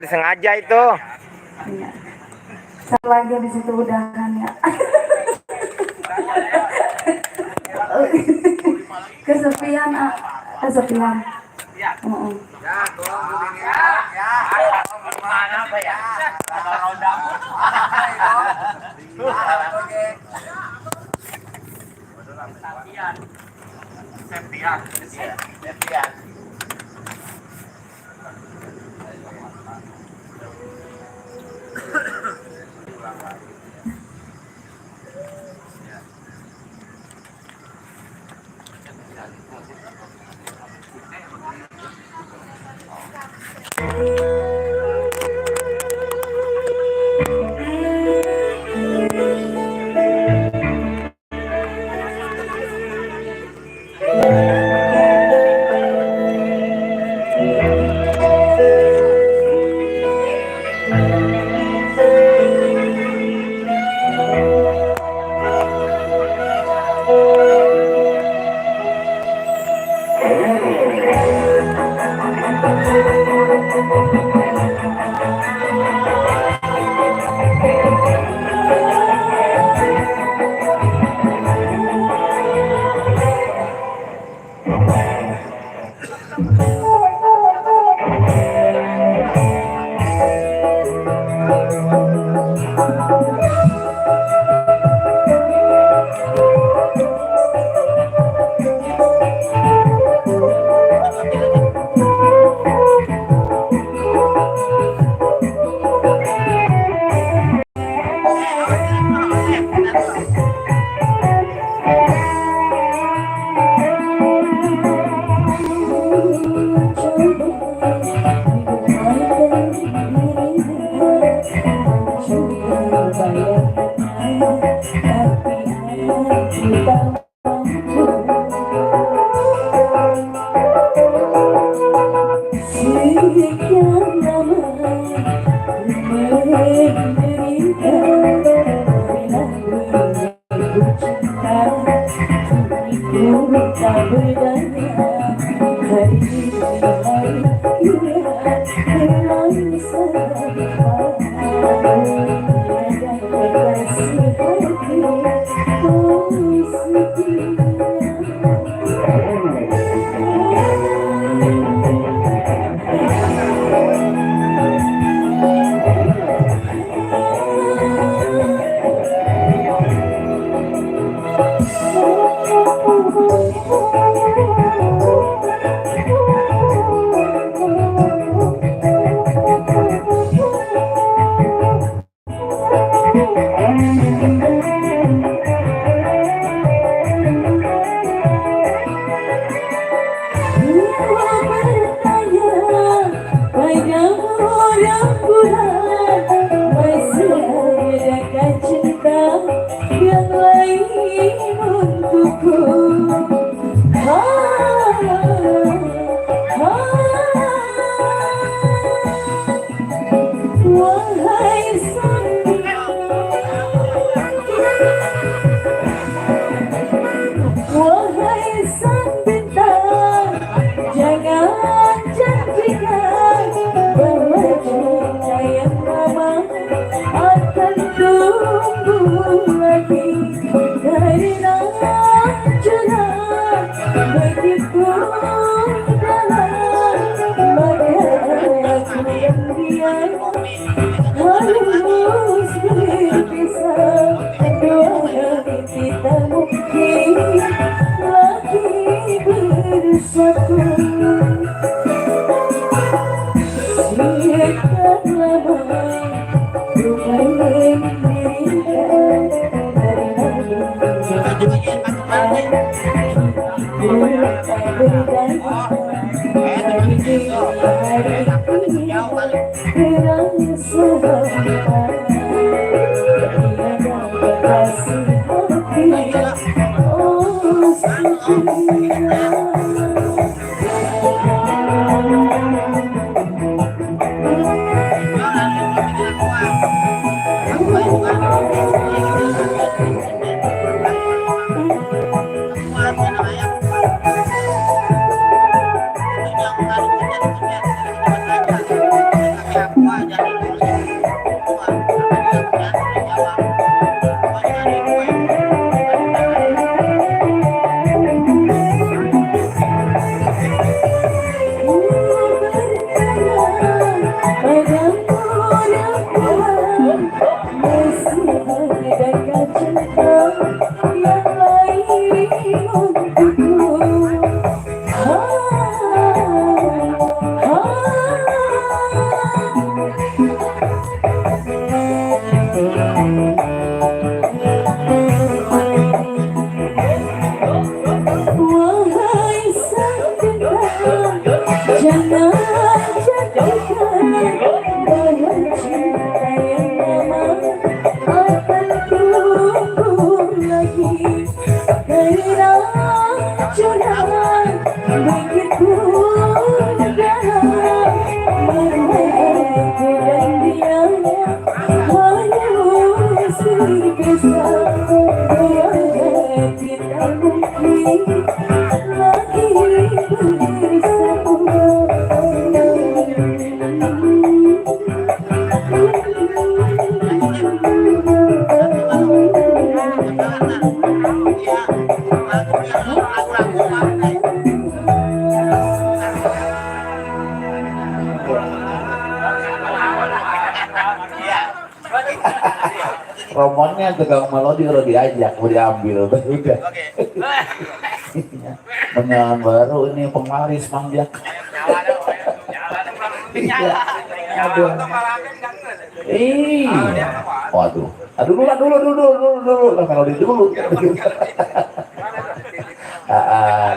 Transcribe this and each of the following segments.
Sengaja itu. Iya. Satu lagi di situ udahan ya. Kesepian, kesepian. Romonnya tukang melodi kalau diajak mau diambil udah. Menyalan baru ini penglaris manjak. Aduh. Iya. Waduh. Dulu lah melodi dulu.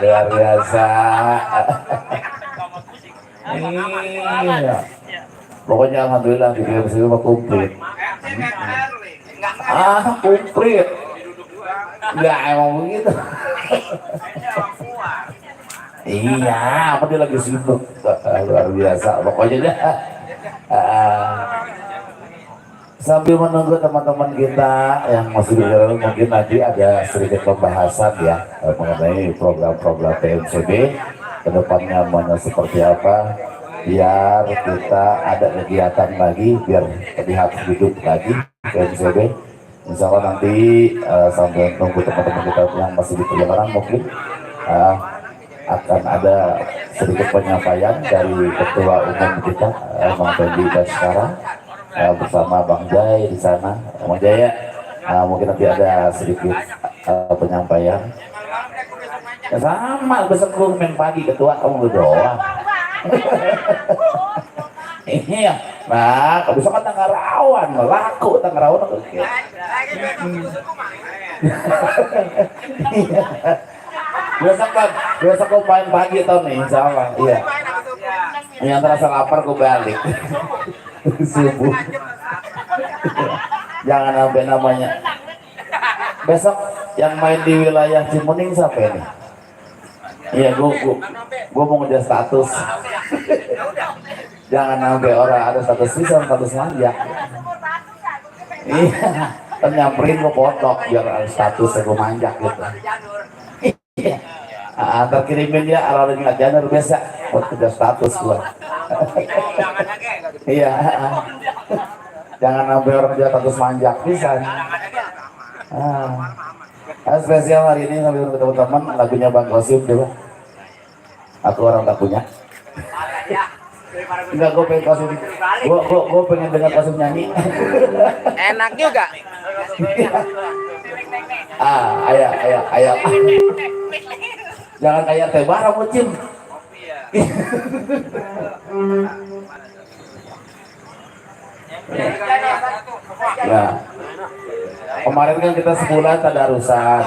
Luar biasa. Iya. Pokoknya alhamdulillah video bersama komplit. Komplit. Enggak emang begitu. Iya, apa dia lagi sibuk. Luar biasa. Pokoknya dah. Sambil menunggu teman-teman kita yang masih di dalam, mungkin nanti ada sedikit pembahasan ya mengenai program-program PMCB kedepannya mana seperti apa, biar kita ada kegiatan lagi, biar terlihat hidup lagi PMCB. Insya Allah nanti sambil menunggu teman-teman kita yang masih di perjalanan mungkin akan ada sedikit penyampaian dari Ketua Umum kita, Bang Fendi Baskara, bersama Bang Jai di sana. Bang Jaya, mungkin nanti ada sedikit penyampaian. Ya sama, besok lu main pagi ketua kamu doang. Iya, nah besok kan Tanggarawan, laku Tanggarawan. Besok gue main pagi tau nih, insya Allah. Iya. Yang terasa lapar gue balik. Subuh. Jangan sampai namanya. Besok yang main di wilayah Cimuning siapa ini? Iya, gue mau ngejar status. Jangan sampai orang ada status bisa, status manja. Iya, kan nyamperin gue foto biar ada status gue manjak gitu. Iya, antar kirimin ya ala nggak janur biasa buat kerja status gua. Iya, jangan sampai orang kerja status manjak bisa. Spesial hari ini sambil ketemu teman lagunya Bang Kosim coba. Aku orang tak punya. Enggak, gue pengen Kosim. Gue pengen dengar Kosim nyanyi. Enak juga. Ayah. Jangan kayak teh bara mucin. Nah, kemarin kan kita sebulan tadarusan.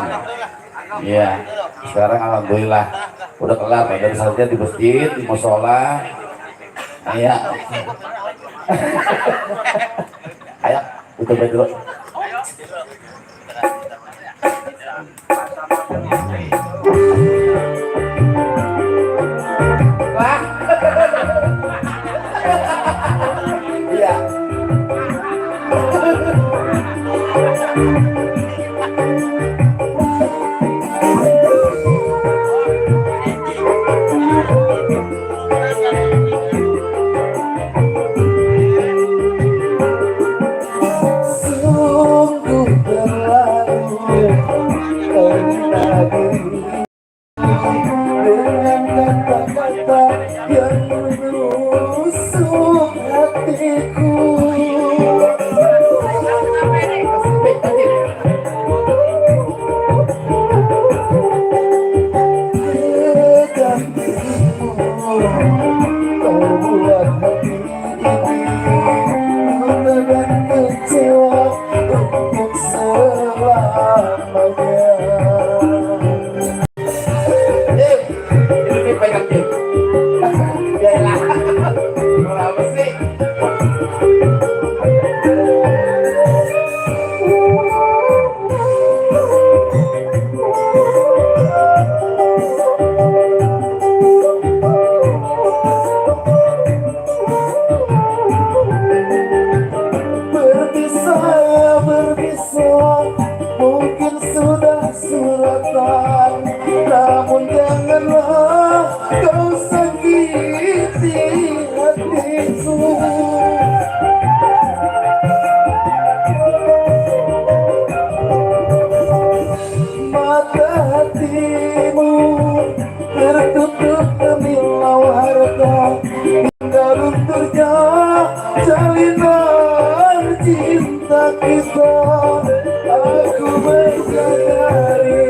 Iya, sekarang alhamdulillah udah kelar tadarusannya di masjid, di musola. Iya. Ayo, tutup dulu. Iya. hatiku. Dan dirimu kau buat hati dan kecewa untuk selamanya. Ini pegang Tim. Yalah. Apa sih? Berpisah, mungkin sudah suratan, namun janganlah kau sakiti hatiku. Mata hatimu tertutup gemilau harta, hingga lunturnya jalinan cinta kita. Aku menyadari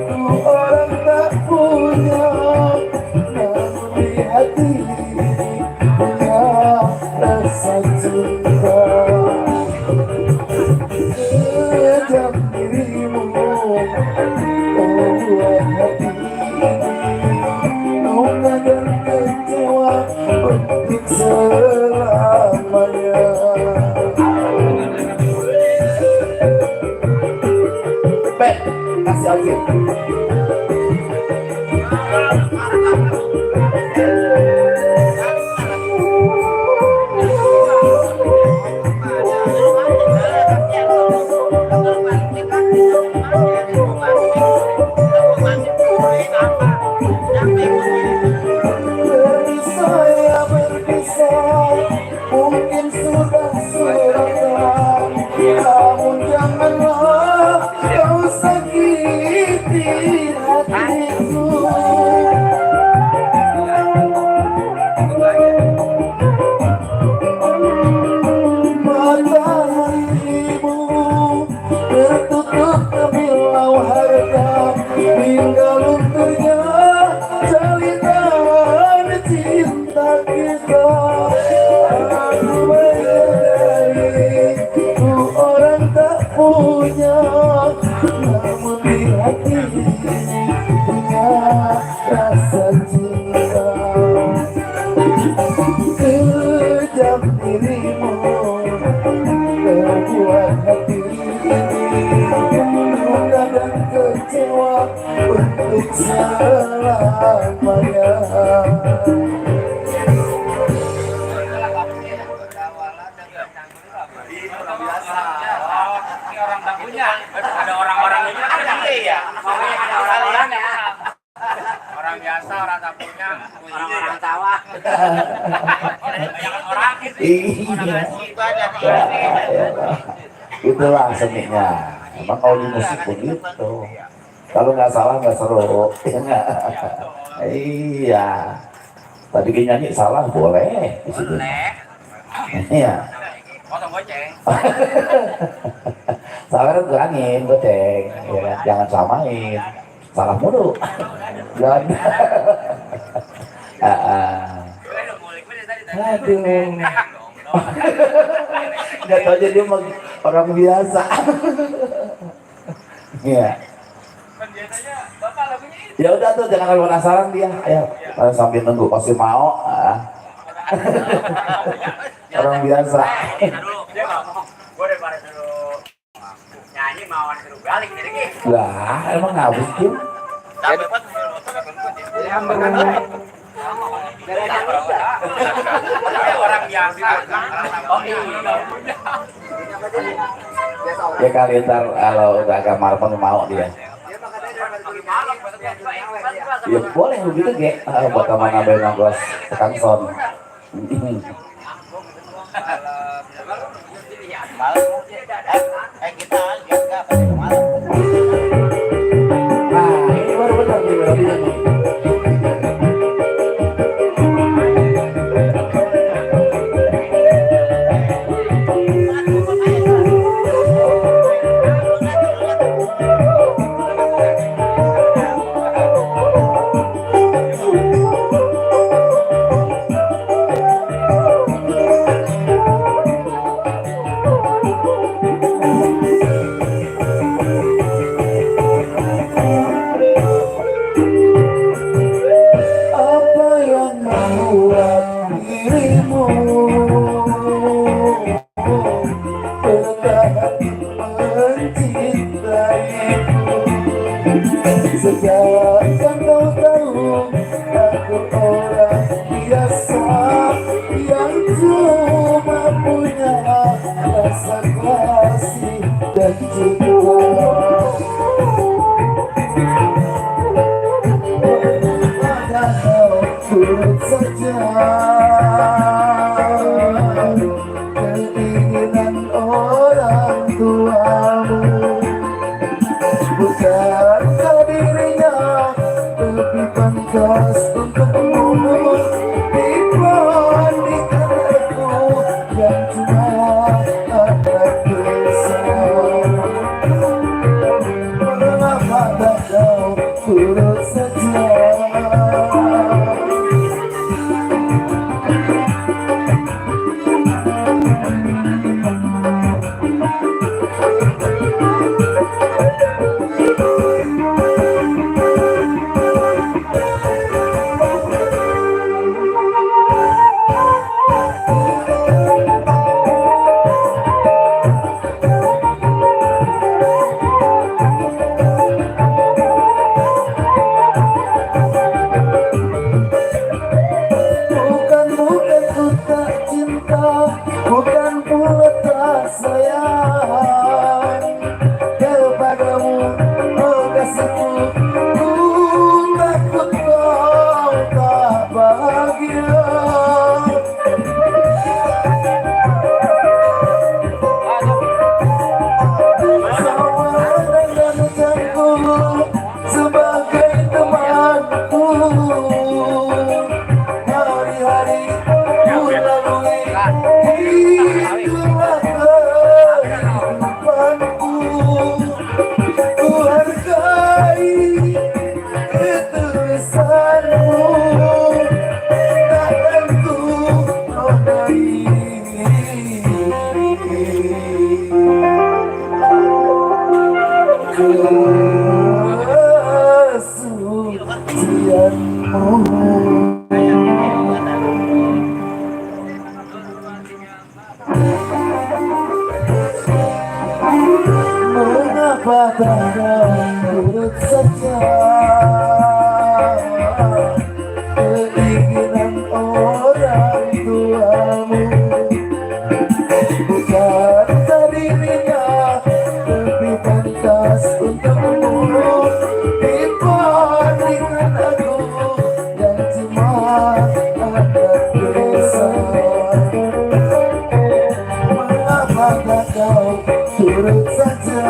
ku orang tak punya, namun di hati punya rasa cinta. Kejam dirimu kau buat hati luka dan kecewa untuk selamanya. Kasih Alvin. Berpisah ya berpisah, mungkin sudah suratan, namun janganlah kau sakiti hatiku. Mataharimu tertutup gemilau harta, hingga lunturnya jalinan cinta kita. Aku menyadari ku orang tak punya, namun di hati punya rasa cinta. Kejam dirimu kau buat hati luka dan kecewa untuk selamanya. Orang tak punya, ada orang-orang ini kan ya. Makanya ada orang-orang ya. Orang biasa, orang tak punya, orang-orang sawah. Banyak orang gitu. Iya. Itulah seninya. Emang kalau di musik begitu. Kalau nggak salah nggak seru. Iya. Tadi nyanyi salah boleh di situ. Iya. Potong goceng. Salah kan kurangin goceng, ya kan? Jangan samain. Salah mulu. Jangan. Aduh. Nggak tahu aja dia orang biasa. Iya. Ya udah tuh jangan penasaran dia. Ayo sambil nunggu pasti mau. Orang biasa. Gue daripada suruh nyanyi mau suruh balik jadi gitu. Lah emang habis tuh. Orang biasa. Oh iya. Ya kali ntar kalau udah agak malam mau dia. Ya boleh begitu ge. Buat teman nambah nambah tekan son. Nah ini baru benar nih melodinya nih. Turut saja keinginan orang tuamu, bukankah dirinya lebih pantas untukmu dibandingkan aku yang cuma anak desa? Mengapa tak kau turut saja? Bukan pula tak sayang kepadamu, oh kasihku. Ku takut kau tak bahagia. Sama dengan janganku sebagai temanku, hari-hari ku lalui. Itulah kehidupanku, ku hargai ketulusanmu, takkan ku nodai kesucianmu. Mengapa tak kau turut saja keinginan orang tuamu, bukankah dirinya lebih pantas untukmu dibandingkan aku yang cuma anak desa? Mengapa tak kau turut saja?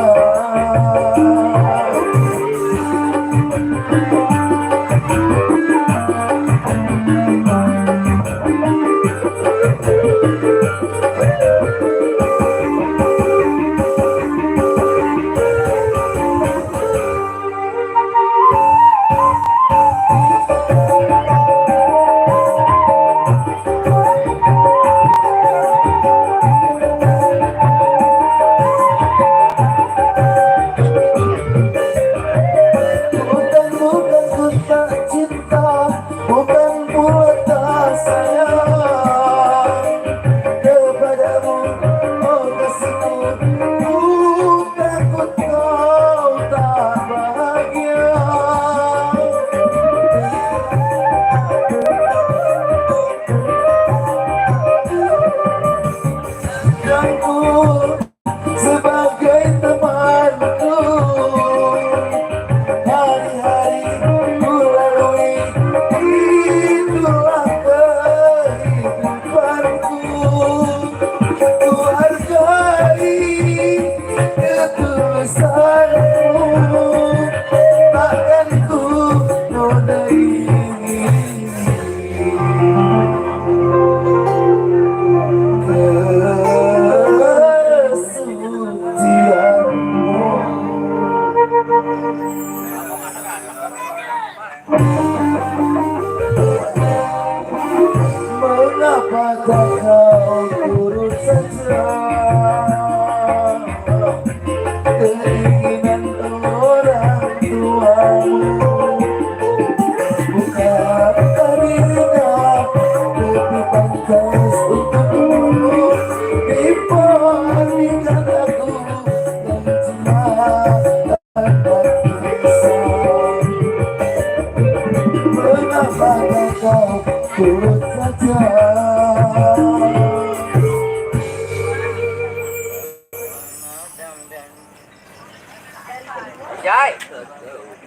Sebagai temanku, hari-hari ku lalui. Itulah kehidupanku, ku hargai ketulusanmu, takkan ku nodai mengapa tak kau turut saja keinginan orang tuamu, bukankah dirinya lebih pantas untukmu dibandingkan aku yang cuma anak desa? Mengapa tak kau turut saja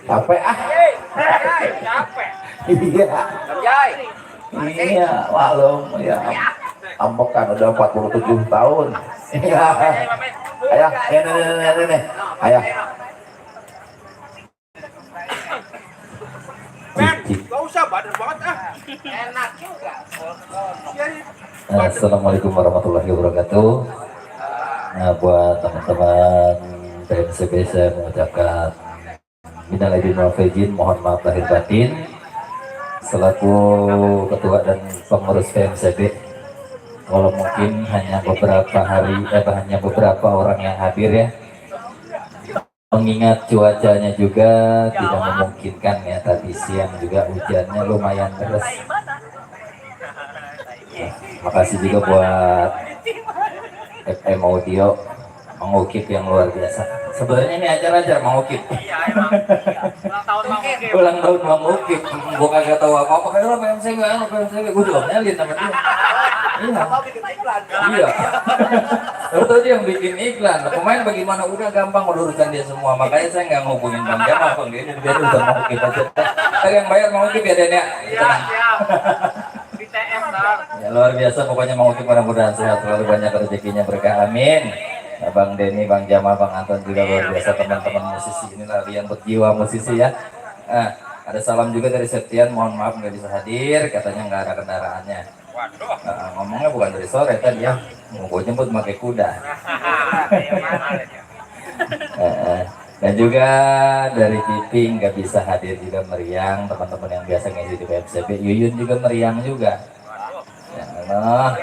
Capek ah. Capek. Iya. Jai. Iya, maklum ya. Ambok kan udah 47 tahun. Iya. Ayah, nih. Ayah. Gak usah badan banget ah. Enak juga. Assalamualaikum warahmatullahi wabarakatuh. Nah, buat teman-teman PMCB saya mengucapkan minal aidin wal faizin, mohon maaf lahir batin. Selaku ketua dan pengurus PMCB, kalau mungkin hanya beberapa orang yang hadir ya. Mengingat cuacanya juga tidak memungkinkan ya, tadi siang juga hujannya lumayan deras. Makasih juga buat FM Audio Mang Ukip yang luar biasa. Sebenarnya ini acara Mang Ukip. Ulang tahun Mang Ukip. Ulang tahun Mang Ukip. Gua kagak tahu apa-apa, kayak lo PMCB, gua juga nyalin sama dia. Iya. Iya. Terus dia yang bikin iklan. Pemain bagaimana udah gampang urusan dia semua. Makanya saya nggak ngubungin Bang Jamal, Bang Denny biar urusan Mang Ukip aja. Saya yang bayar Mang Ukip ya Den ya. Siap. BTM dah. Ya luar biasa pokoknya Mang Ukip, mudah-mudahan sehat selalu, banyak rezekinya, berkah, amin. Ya, Bang Denny, Bang Jamal, Bang Anton juga luar biasa, teman-teman musisi inilah yang berjiwa musisi ya. Ada salam juga dari Septian, mohon maaf nggak bisa hadir, katanya nggak ada kendaraannya. Ngomongnya bukan dari sore tadi ya, mau gue jemput pakai kuda. Dan juga dari Piping nggak bisa hadir juga meriang, teman-teman yang biasa ngisi di PMCB, Yuyun juga meriang juga. Ya Allah.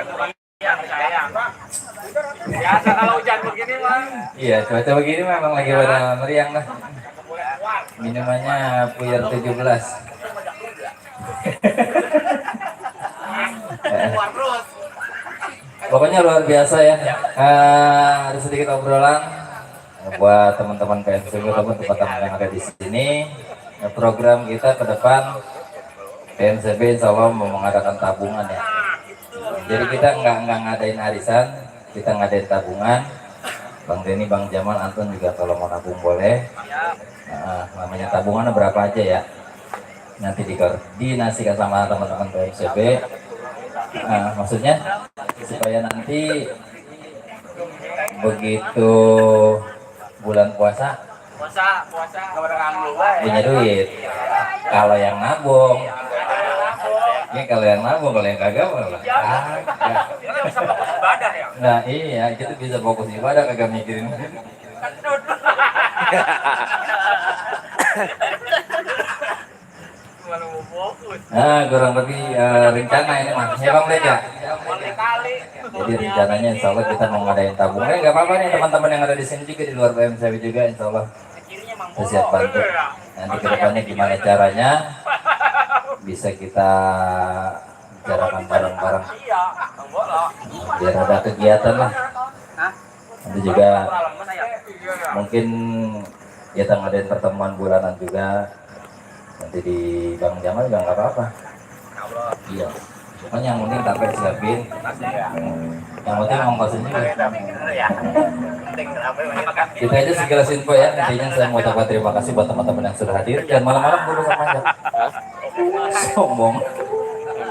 Biasa kalau hujan begini mah. Iya, cuaca begini memang lagi pada meriang lah. Minumannya Puyer 17. Pokoknya luar biasa ya. Ada sedikit obrolan buat teman-teman PMCB, teman-teman yang ada di sini. Program kita ke depan PMCB insya Allah mau mengadakan tabungan ya. Jadi kita nggak ngadain arisan, kita ngadain tabungan. Bang Denny, Bang Jamal, Anton juga kalau mau nabung boleh. Namanya tabungan berapa aja ya. Nanti dikoordinasikan sama teman-teman PMCB. Maksudnya supaya nanti begitu bulan puasa punya duit. Kalau yang nabung, ini kalau yang kagak malah. Nah iya, kita bisa fokus ibadah, kagak mikirin. Kurang lebih rencana ini mah, ya Bang Dek ya. Jadi rencananya insya Allah kita mau ngadain tabungan. Nggak apa-apa nih teman-teman yang ada di sini juga, di luar PMCB juga, insya Allah saya siap bantu. Nanti kedepannya gimana caranya bisa kita bicarakan bareng-bareng. Biar ada kegiatan lah. Nanti juga mungkin kita ngadain pertemuan bulanan juga. Nanti di Bang Jamal juga nggak apa-apa. Iya. Pokoknya yang penting tak siapin. Yang penting ongkosin juga. Kita aja sekilas info ya. Intinya saya mau ucapkan terima kasih buat teman-teman yang sudah hadir. Dan malam-malam dulu sama aja. Sombong.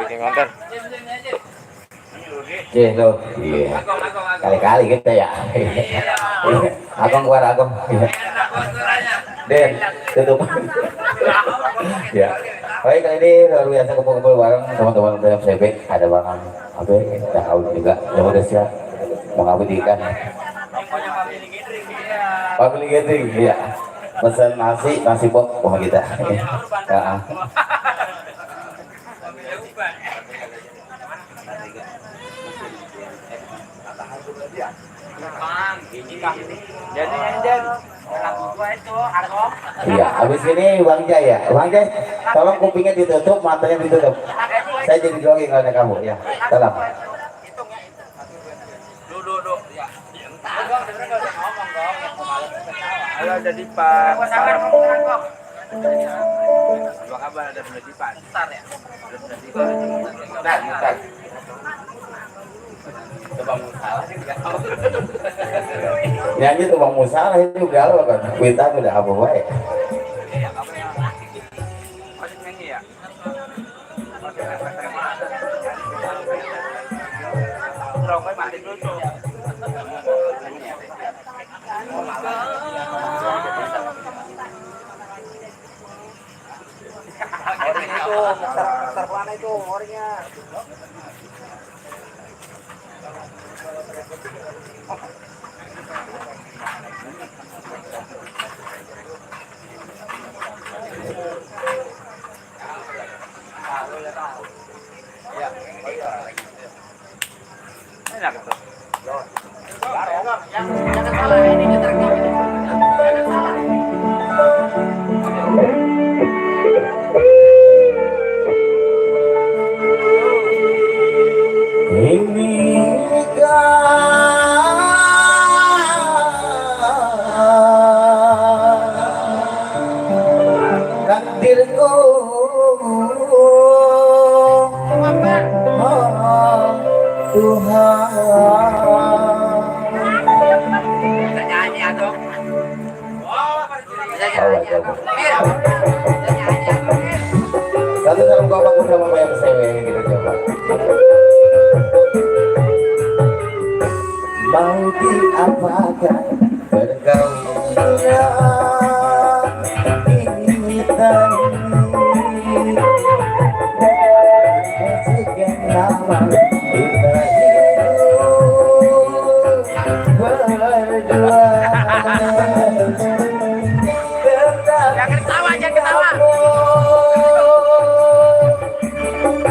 Bikin konten. Lo. Iya. Kali-kali kita ya. Agong keluar Agong. Den, tutup. Ya. Baik, kali ini luar biasa kumpul-kumpul bareng teman-teman PMCB. Ada Bang Abe, kita Aul juga. Yang udah siap mengabdikan. Family gathering, iya. Pesan nasi pop sama kita. Iya, habis ini Bang Jaya. Bang Jaya, tolong kupingnya ditutup, matanya ditutup. Saya jadi grogi kalau ada kamu, ya. Tolong. Ya. Halo, jadi Pak. Apa kabar, ada Beli Pak? Ntar ya. Ntar. Coba musalah sih enggak tahu. Nyanyi tuh Bang Musalah itu galau kan. Kuitan udah apa baik. Orang itu, muter mana itu orangnya. Enak tuh. Jangan salah ini nyetriknya. Jangan salah. Takdirku Tuhan. Bisa nyanyi atau? Bisa nyanyi. Satu dalam kau bangun sama PMCW gitu coba. Mau diapakan bergaulnya ini tadi sekian lama kita hidup berdua. Jangan ketawa, jangan ketawa.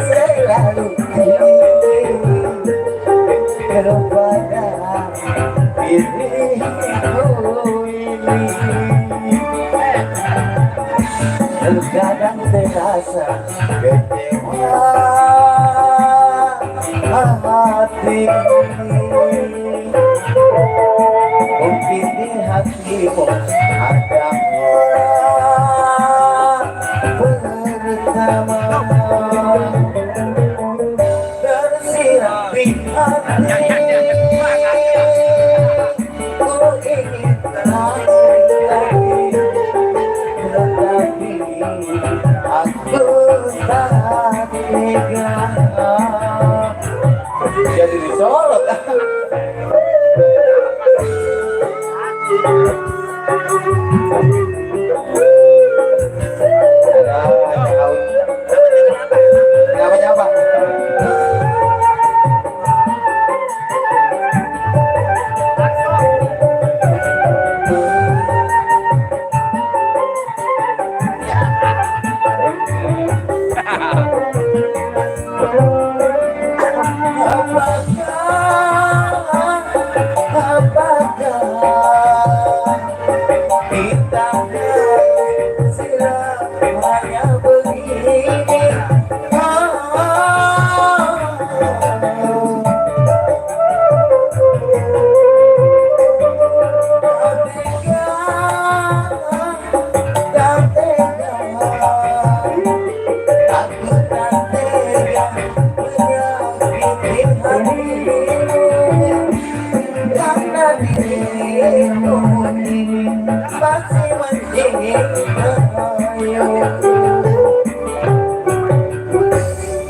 Selalu kepada diriku ini terkadang terasa kecewa hati. Mungkin di hatimu ada orang pertama tersirat di hati. Ku ingin lagi, tetapi aku tak tega. Jadi disorot. Apa?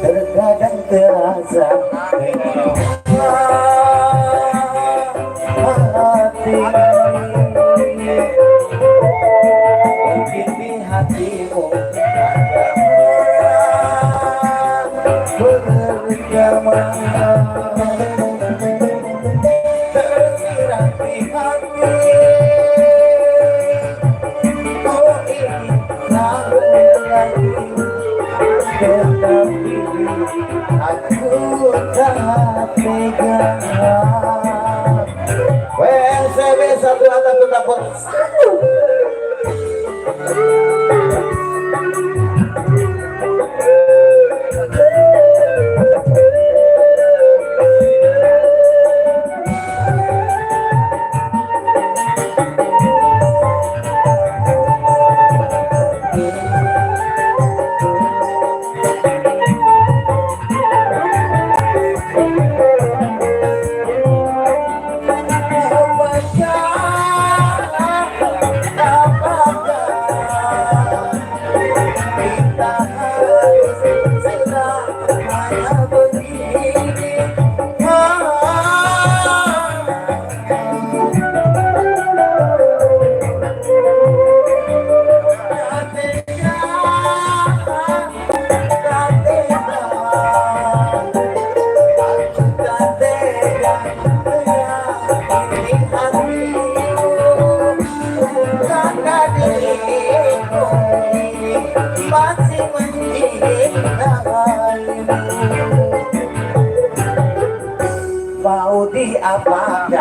Terkadang terasa hati, mungkin di hatimu ada bergema tersirat di hati. Ku ingin tahu lagi, tetapi aku tak tega. WSB satu atap dapur satu.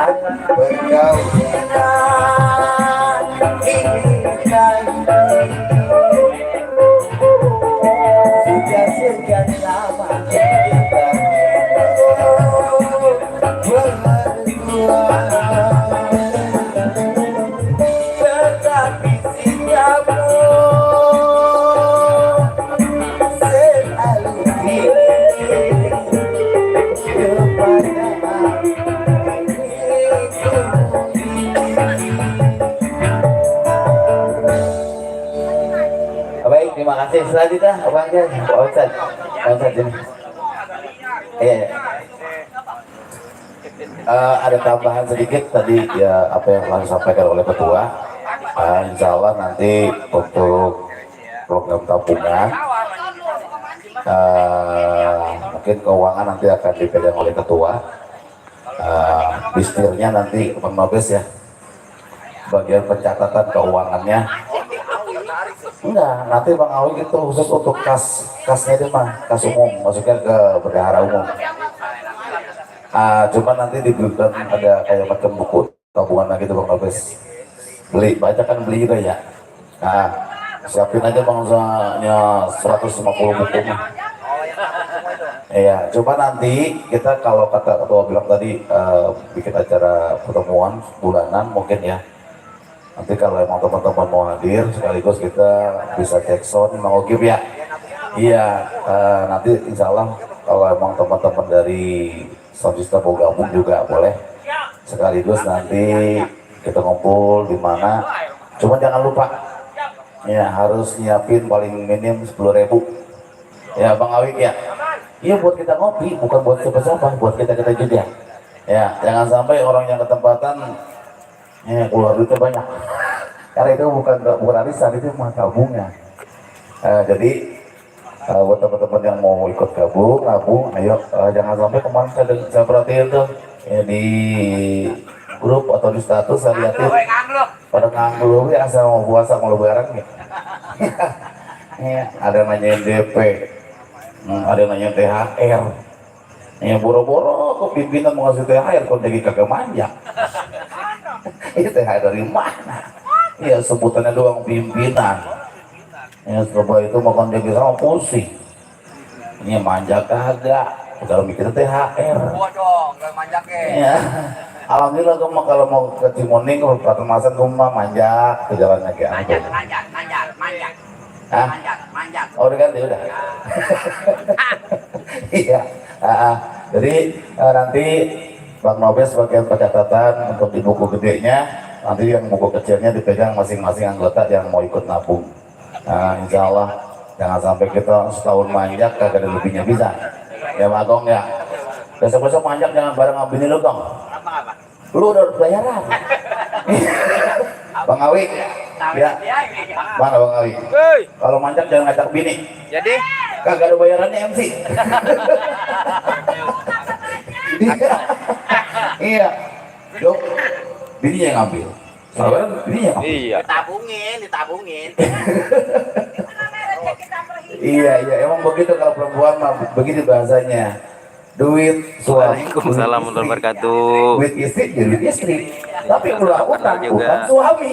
Sudah sekian lama kita berdua, tetapi sikapmu selalu diri kepada baik, terima kasih. Selanjutnya, Abang Jan, Pak Ustadz ini. Ada tambahan sedikit tadi ya apa yang telah disampaikan oleh ketua. Insya Allah nanti untuk program tabungan mungkin keuangan nanti akan dipegang oleh ketua. Bistirnya nanti Bang Mabes ya, bagian pencatatan keuangannya. Enggak, nanti Bang Awi itu khusus untuk kasnya itu mah, kas umum, maksudnya ke bendahara umum. Cuma nanti diberikan ada kayak macam buku tabungan gitu Bang Mabes. Beli, banyak kan beli juga ya. Nah, siapin aja bangsanya 150 buku mah. Iya, coba nanti kita kalau kata ketua bilang tadi bikin acara pertemuan bulanan mungkin ya. Nanti kalau emang teman-teman mau hadir sekaligus kita bisa cek sound Mang Ogib ya. Iya, nanti insya Allah kalau emang teman-teman dari sound system mau gabung juga boleh. Sekaligus nanti kita ngumpul di mana. Cuma jangan lupa ya harus nyiapin paling minim 10.000 ya Bang Awik ya. Iya buat kita ngopi, bukan buat siapa-siapa, buat kita-kita juga. Ya, jangan sampai orang yang ketempatan ya keluar duitnya banyak. Karena itu bukan arisan, itu mah tabungnya. Jadi buat teman-teman yang mau ikut gabung, ayo jangan sampai kemarin saya perhatiin tuh ya, di grup atau di status saya lihatin pada nganggur ya asal mau puasa mau lebaran ya. Ya, ada nanyain DP, ada nanyain THR. Ya boro-boro kok pimpinan mau ngasih THR kok jadi kagak manja. Ini THR dari mana? Ya sebutannya doang pimpinan. Ya coba itu makan jadi sama pusing. Ini manja kagak. Kalau mikir THR. Bodoh, gak manjak ya. Alhamdulillah kalau mau ke Cimoning ke Pratemasan rumah manjak ke jalannya kayak apa? Manjak. Hah? Manjak. Oh udah ganti udah. Iya. Jadi nanti Bang Nobes sebagai pencatatan untuk di buku gedenya, nanti yang buku kecilnya dipegang masing-masing anggota yang mau ikut nabung. Insya Allah jangan sampai kita setahun manjak kagak ada lebihnya bisa. Ya Pak Gong ya. Besok-besok manjak jangan bareng ngambilin lu Gong. Lu udah bayaran. Bang Awi. Ya. Mana Bang Awi? Kalau manjak jangan ngajak bini. Jadi kagak ada bayarannya MC. Iya. Dok. Bininya yang ngambil. Sabar, bininya yang ngambil. iya. Ditabungin. Iya, emang begitu kalau perempuan mah begitu bahasanya. Duit suami. Waalaikumsalam warahmatullahi wabarakatuh. Duit istri jadi duit istri. Tapi ulah utang juga. bukan suami.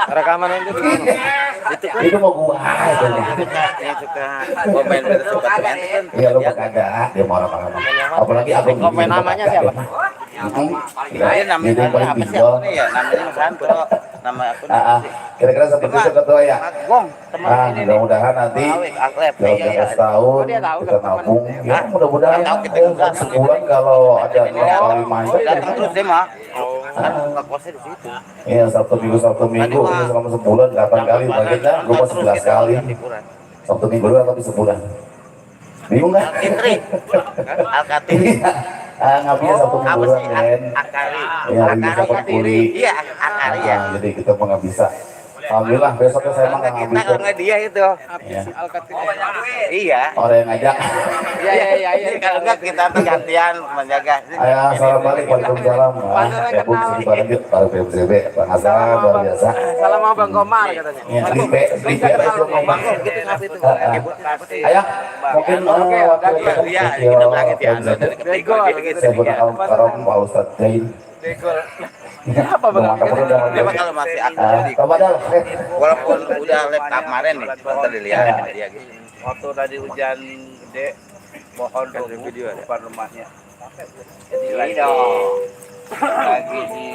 Rekaman itu Itu mau gua aja nih. suka komen suka Iya lu kagak dia mau orang-orang. Apalagi aku komen namanya siapa? Ya, namanya apa sih? Ya, namanya Mas Anto. Nama aku. Kira-kira seperti itu ketua ya. Gong, teman ini nih. Mudah-mudahan nanti dalam setahun kita nabung. Ya mudah-mudahan ya, sebulan kalau ada 6 kali manjak. Datang terus deh mah. Kan nggak kosnya di situ. Iya Sabtu Minggu ini selama sebulan 8 kali bagiannya gue mau 11 kali. Sabtu Minggu doang tapi sebulan. Bingung nggak? Alkatiri. Ngabinya Sabtu Minggu doang kan. Ya bisa dapat kuli. Iya, Akari ya. Jadi kita mah nggak bisa. Alhamdulillah besoknya saya mah nggak Kita ngambil. kalau nggak dia itu. Ya. Iya. Orang yang ngajak. Iya. Kalau nggak kita tuh gantian menjaga. Ayo salam balik, waalaikumsalam. Ibu sini bareng yuk, para PMCB, Bang Hasan luar biasa. Salam sama Bang Komar katanya. Ya, Lipe itu ngomong. Ayo, mungkin Iya, kita bilang itu ya. saya berkalam Pak Ustadz Jain. Dekor. Apa bang? Dia mah kalau masih aktif jadi. Padahal Walaupun udah laptop kemarin nih, ntar dilihat sama dia gitu. Waktu tadi hujan gede, pohon Kasih video ada. depan rumahnya. Jadi Ini lagi dong. lagi di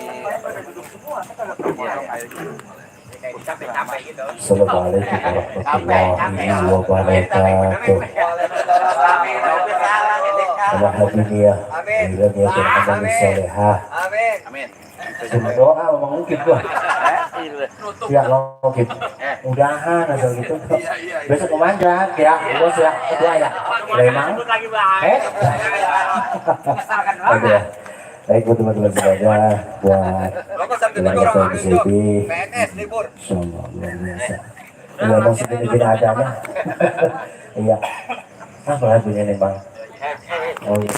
Capek-capek gitu. Assalamualaikum warahmatullahi wabarakatuh. Ala hadiniyah, bila niatan amal solehah. Amin. Cuma doa mungkin gua. Ya mungkin. Mudahan asal gitu. Besok kemana ya? Bos ya, kedua ya. Memang. Oke. Baik buat teman-teman semuanya buat wilayah PSBB. PNS libur. Insyaallah luar biasa. Iya masih gini-gini adanya. Iya. Apa lagunya nih bang? Oh iya.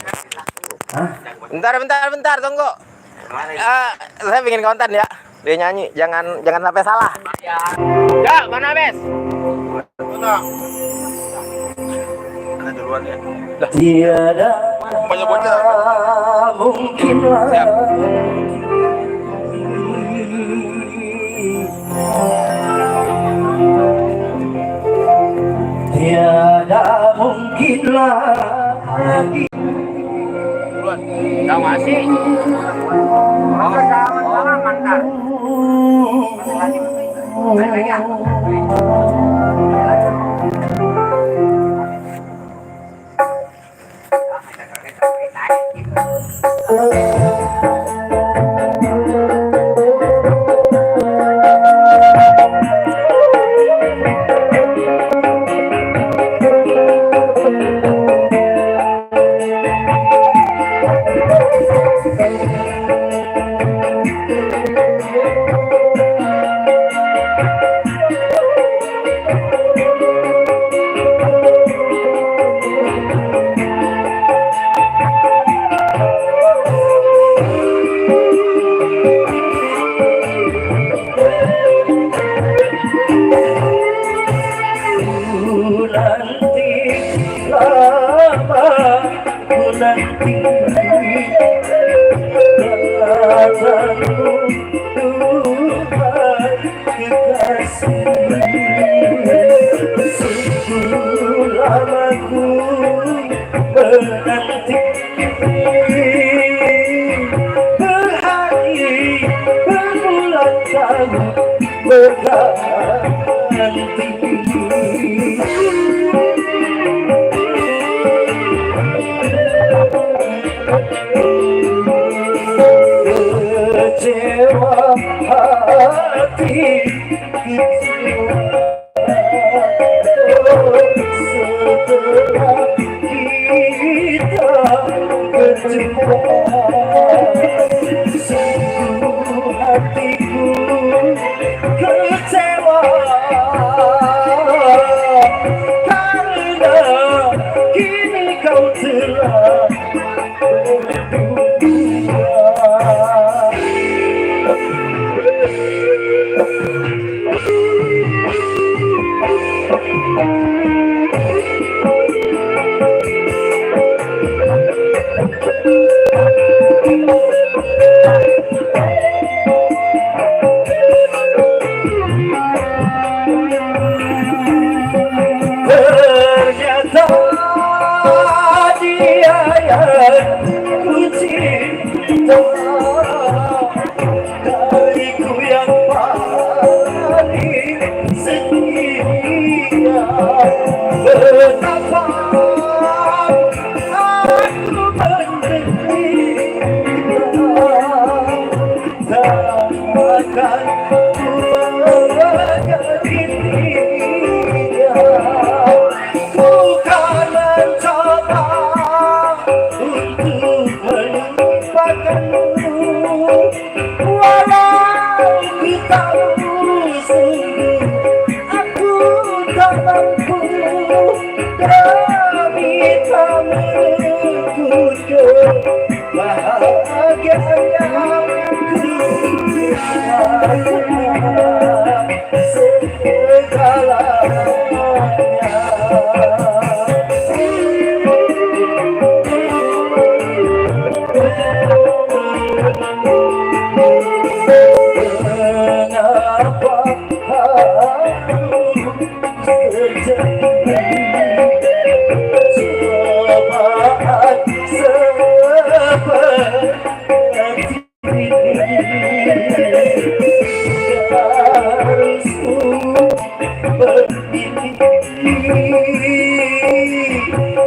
Hah? Bentar, tunggu. Saya bikin konten ya. Dia nyanyi, jangan sampai salah. Ya, mana Bes? Ada duluan ya. Tiada Bocah-bocah. mungkinlah tiada mungkinlah lagi Enggak masih. Oh, salah mantan. Bahagia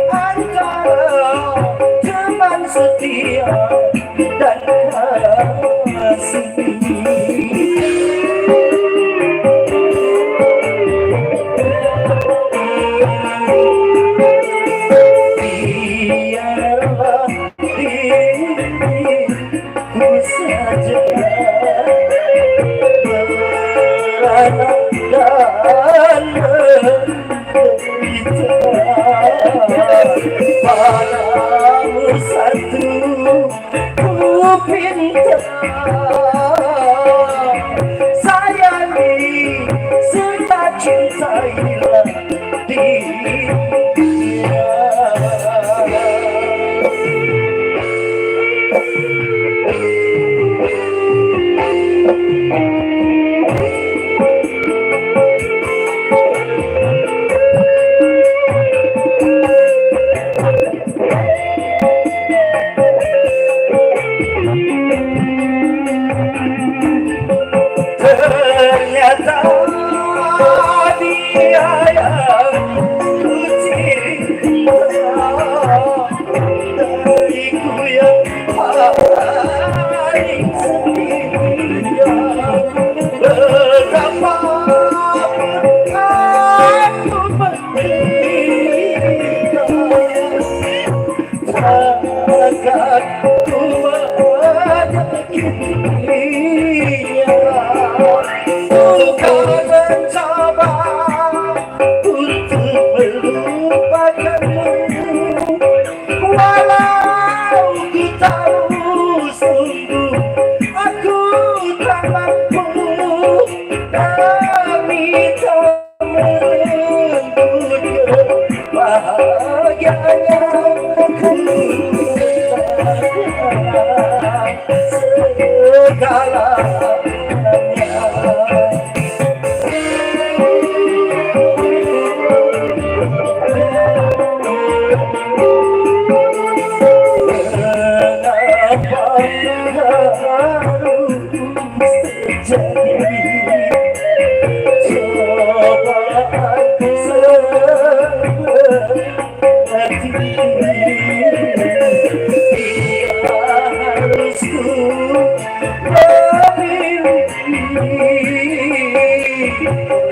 antara teman setia dan kasih. Biarlah diriku saja beranak dan menderita. Padamu satu ku pinta, sayangi serta cintailah dia. Ternyata dia yang ku cinta, dariku yang paling setia. Betapa aku menderita, takkan ku menyakitinya. Bukan mencoba untuk melupakanmu, walau ku tahu sungguh aku tak mampu, demi tak merebut kebahagiaannya. Ku segalanya.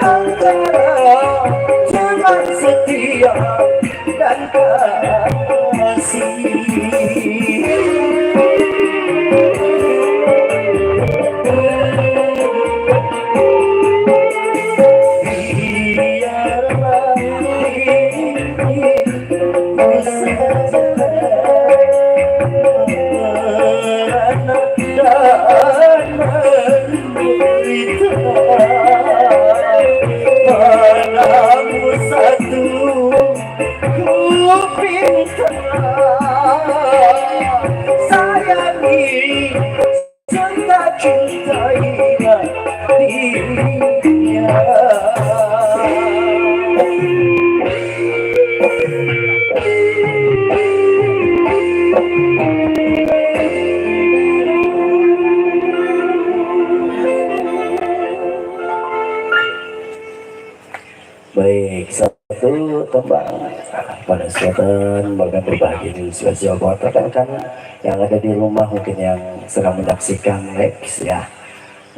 Antara teman setia dan kasih. Biarlah diriku saja beranak dan menderita. Padamu satu ku pinta, sayangi serta cintailah dia. Baik, satu tembang pada kesempatan bahkan berbagi di spesial buat rekan-rekan yang ada di rumah mungkin yang sedang menyaksikan Lex ya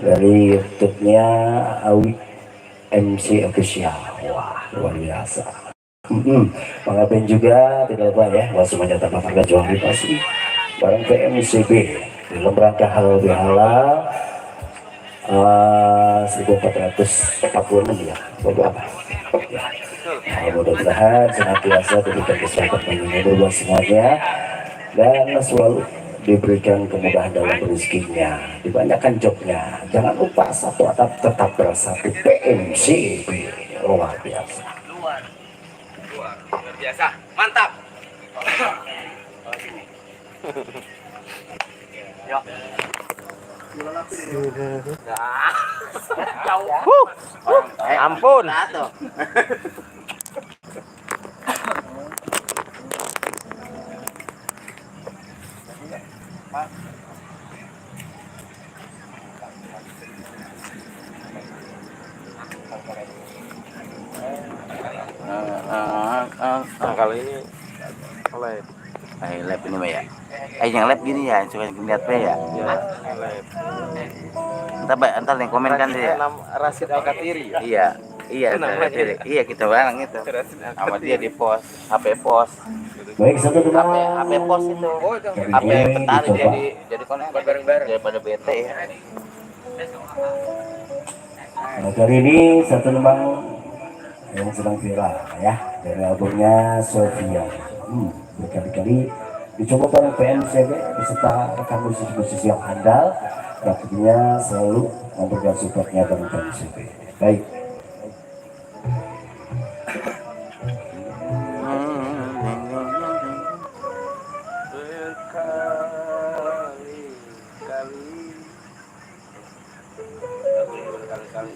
dari YouTube-nya Awi MC Official. Wah, luar biasa. Mengabin juga tidak lupa ya, semuanya tanpa harga jual pasti bareng PMCB dalam rangka halal bihalal 1446 ya, beberapa. Ya. Mudah-mudahan senantiasa diberikan kesehatan bagi semuanya dan selalu diberikan kemudahan dalam rezekinya, dibanyakan jobnya. Jangan lupa satu atap tetap bersatu PMCB luar biasa. Luar biasa, mantap. Yuk. Ampun. yang live gini ya, suka lihat ya. Ya, Entar yang komen kan dia. Rasid Al-Katiri ya. Iya, iya, Namanya. iya kita bareng itu. Sama dia di pos, HP pos, Baik, satu dua. HP pos itu. Oh, itu HP petani Dicoba. jadi konek bareng-bareng. daripada BT ya. Nah, kali ini satu lembang yang sedang viral ya dari albumnya Sofia. Berkali-kali dicoba bareng PNCB beserta rekam musisi yang handal, tentunya selalu memberikan supportnya dari PNCB. Baik. Berkali-kali.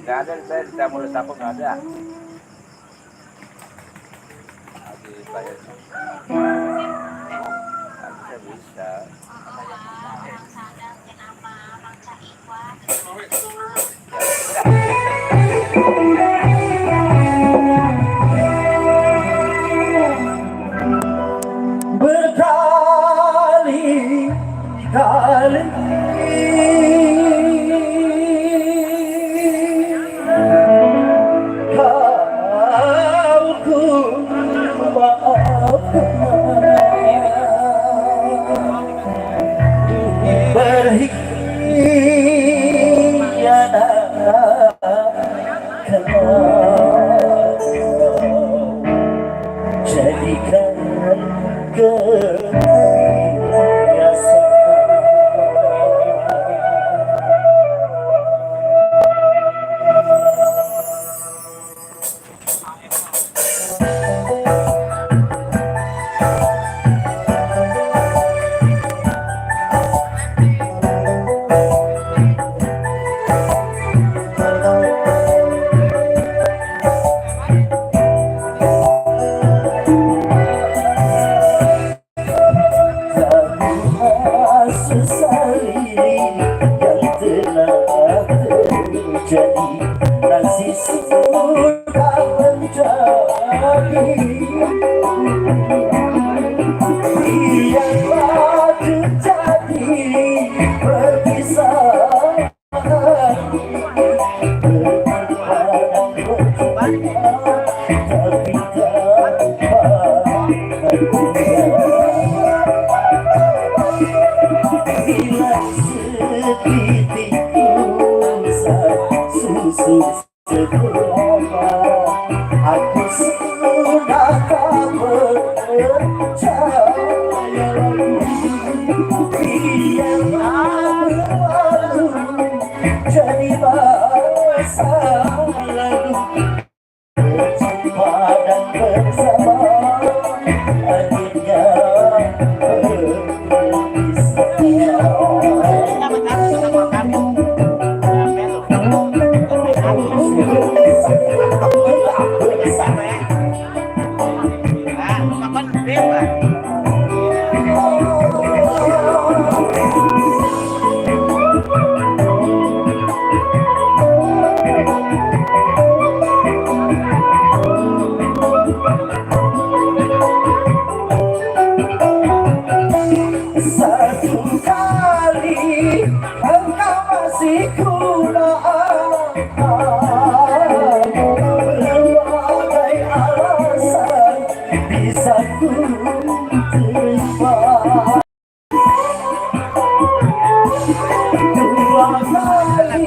Nggak ada, saya tidak mau tapok nggak ada. Lagi bayar. Nanti bisa. Berkali-kali kau ku maafkan, berkhianat karena jadikan sesali yang telah terjadi, nasi sudah menjadi. Biarlah terjadi perpisahan, tapi bila setitik susu seberapa, aku sudah tak percaya lagi. Biarlah berlalu jadi masa lalu, berjumpa dan bersama akhirnya satu kali engkau masih berbagai alasan bisa ku terima. Dua kali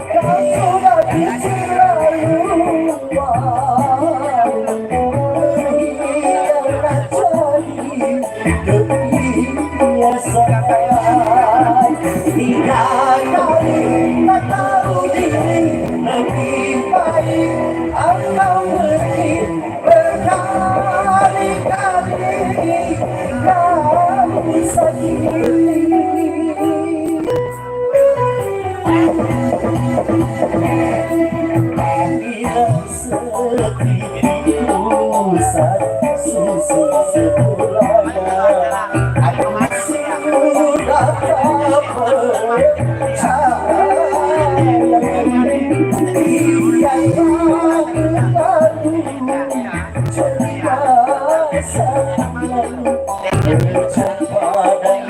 kau sudah tiga kali tak tahu diri, lebih baik engkau pergi. Berkali-kali kau sakiti. Bila seperti pusat susu sebulana, aku masih sudah tak percaya. Biarlah berlalu jadi masa lalu, berjumpa dan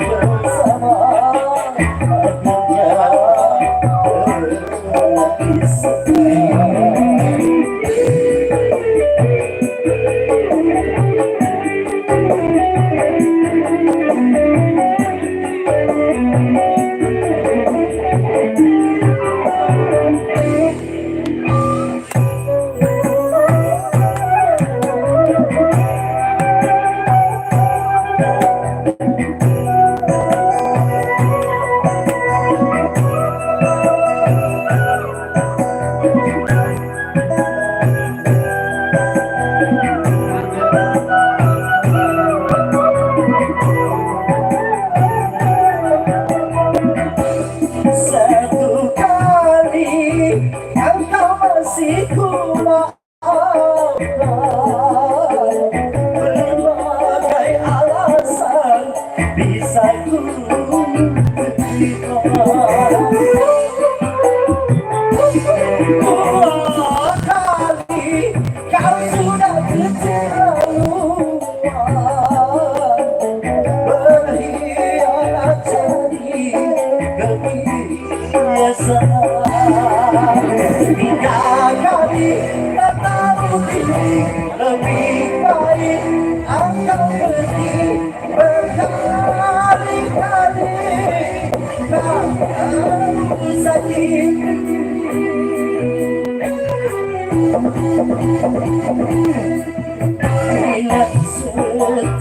satu kali engkau masih ku maafkan. Berbagai alasan bisa ku terima. Dua kali kau sudah keterlaluan berkhianat jadi kebiasaan. Tiga kali tak tahu diri lebih baik engkau pergi berkali-kali. Kau sakit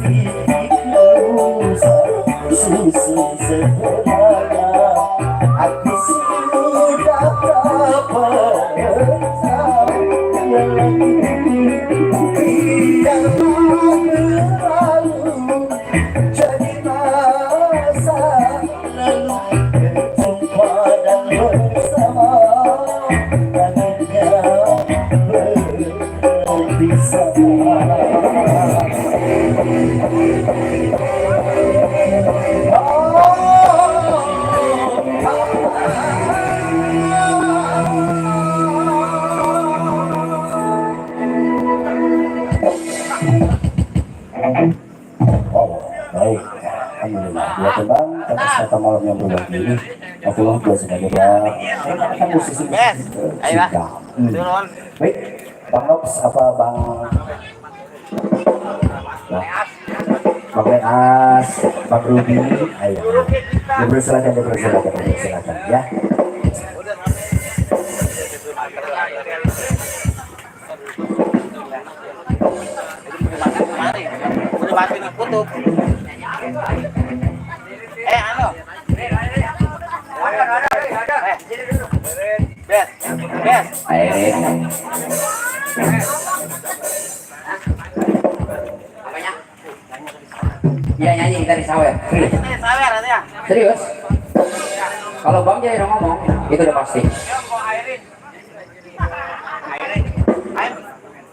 bila setitik susu sederhana aku sudah tak percaya yang berlalu jadi masa lalu berjumpa dan bersama akhirnya berpisah. Baik, alhamdulillah. Dua tenang atas kata malam yang berbahagia ini. Abdullah dua sebagai kan musisi. Ayo lah. Turun. Baik, Bang Nops apa Bang? Nah, Bang Leas, Bang Ruby, ayo. Dipersilakan ya. Udah mati nih kutub. Anu. Bes. Apanya? Iya nyanyi dari sawer. Sawer ya. Serius? Kalau Bang Jai udah ngomong, itu udah pasti.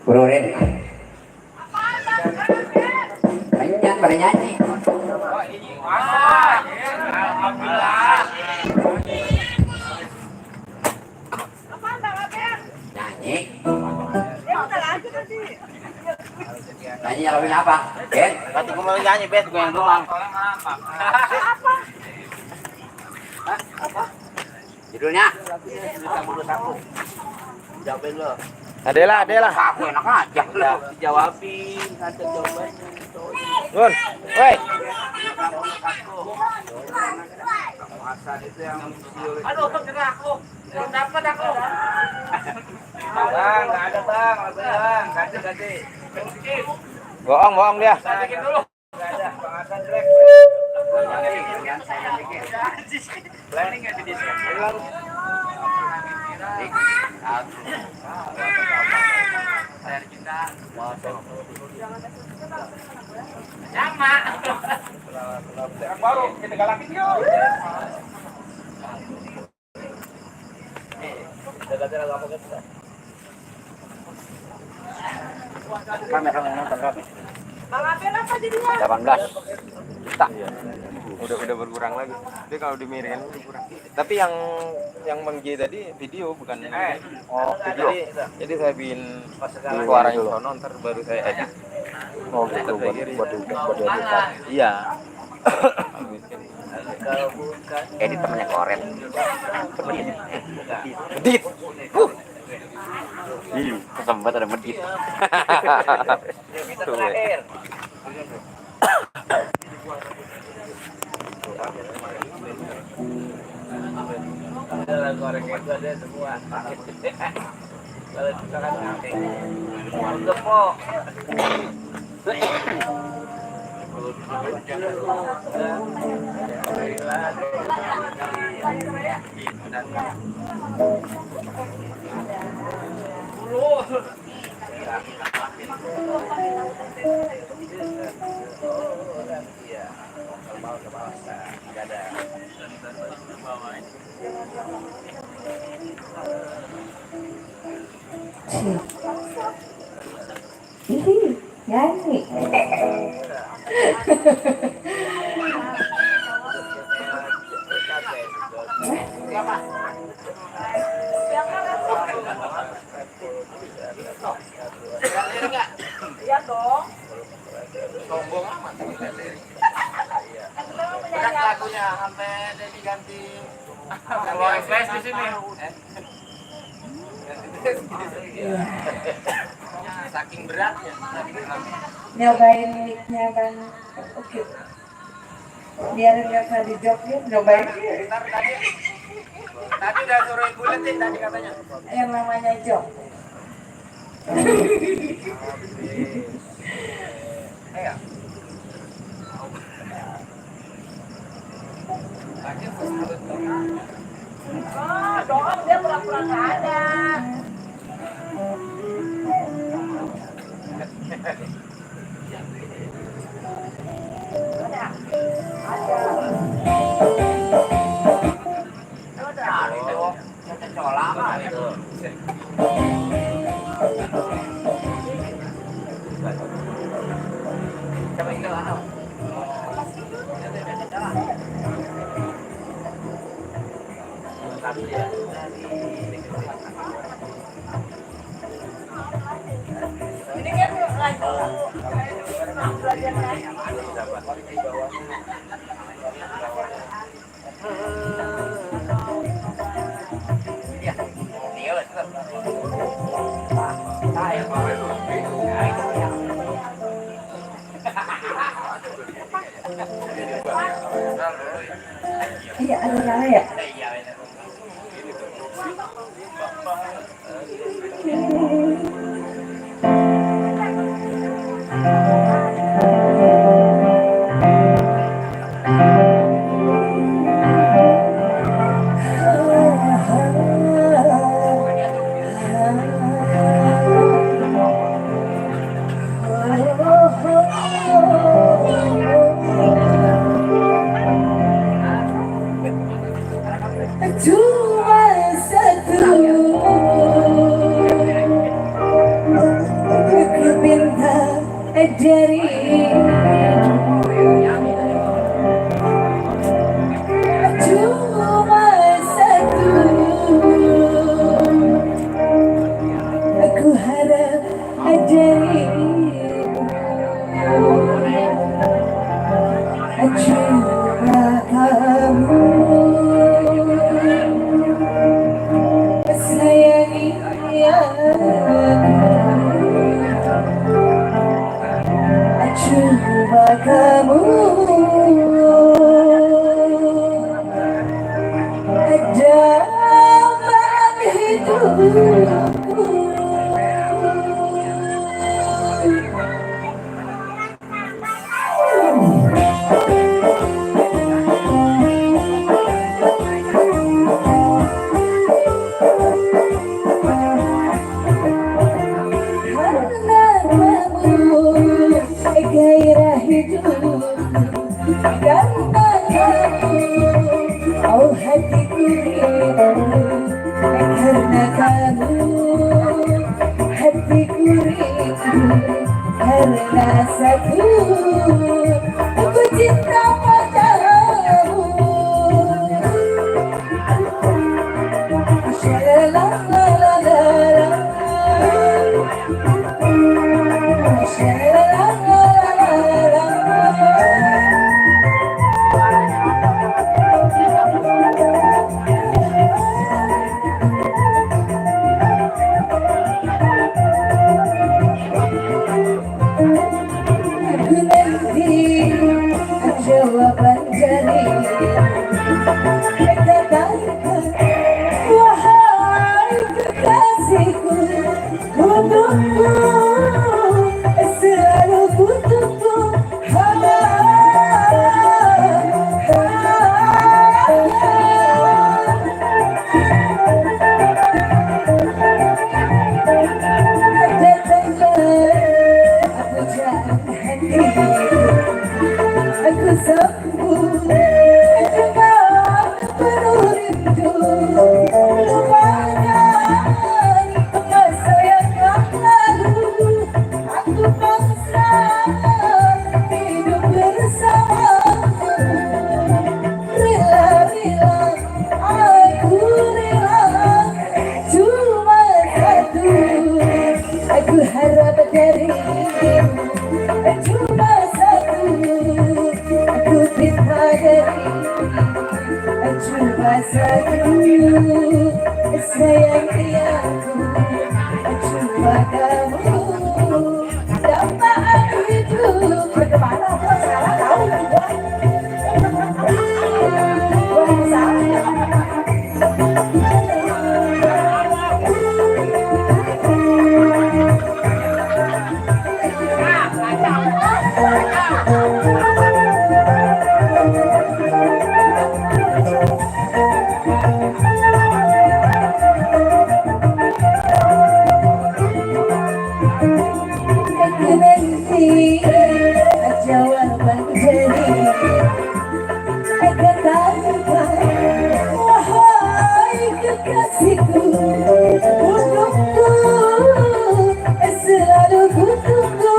Bururin. Nyanyian pada nyanyi. Alhamdulillah. Nyanyi. Nyanyi laguin apa? Ben? Nanti gue mau nyanyi, Bet, gue yang doang. Judulnya? Jawabin lo. Adela. Aku enak aja. Dijawabin, ada jawabannya. Gun, woi. Aduh, bergerak aku. Belum dapat aku. Bang, nggak ada bang, ganti. Bohong dia. Saya bikin dulu. Nggak ada, Bang Hasan Black. Planning nggak di sini? Saya cinta. Sama. Yang baru kita galakin yuk. Kamera nonton kami. Bang Abel apa jadinya? 18. Tak. Udah berkurang lagi. Tapi kalau dimiringin berkurang. Tapi yang Bang J tadi video bukan Oh, video. Jadi saya bikin suaranya sono ntar baru saya edit. Oh, gitu buat editan. Iya. Edit temennya Koren. Edit. Ih, kesempat ada medit. Tuh. Ada goreng itu ada semua. Kalau kita kan untuk po. Ih, nyanyi. Iya dong. Sombong amat. Berat lagunya sampai diganti. Kalau flash di sini. Saking beratnya. Nyobain mic-nya kan. Oke. Biar nggak kali joknya, nyobain. Tadi udah suruh buletin tadi katanya. Yang namanya jok. Ayo. Oh, dong dia pura-pura nggak ada. Iya, ada nyala ya? Cuma satu ku minta dari cuma satu aku harap dari cuma kamu sayangi aku cuma kamu dalam hidupku. Gairah hidup karena kamu, oh hatiku rindu karena kamu, hatiku rindu karena satu aku cinta padamu. La la la la la. Aku sayang riangku, cuma kamu dambaan hidup. Bagaimana kok salah tahu juga? Nanti jawaban jadi katakan, wahai kekasihku, untukku selalu ku tunggu.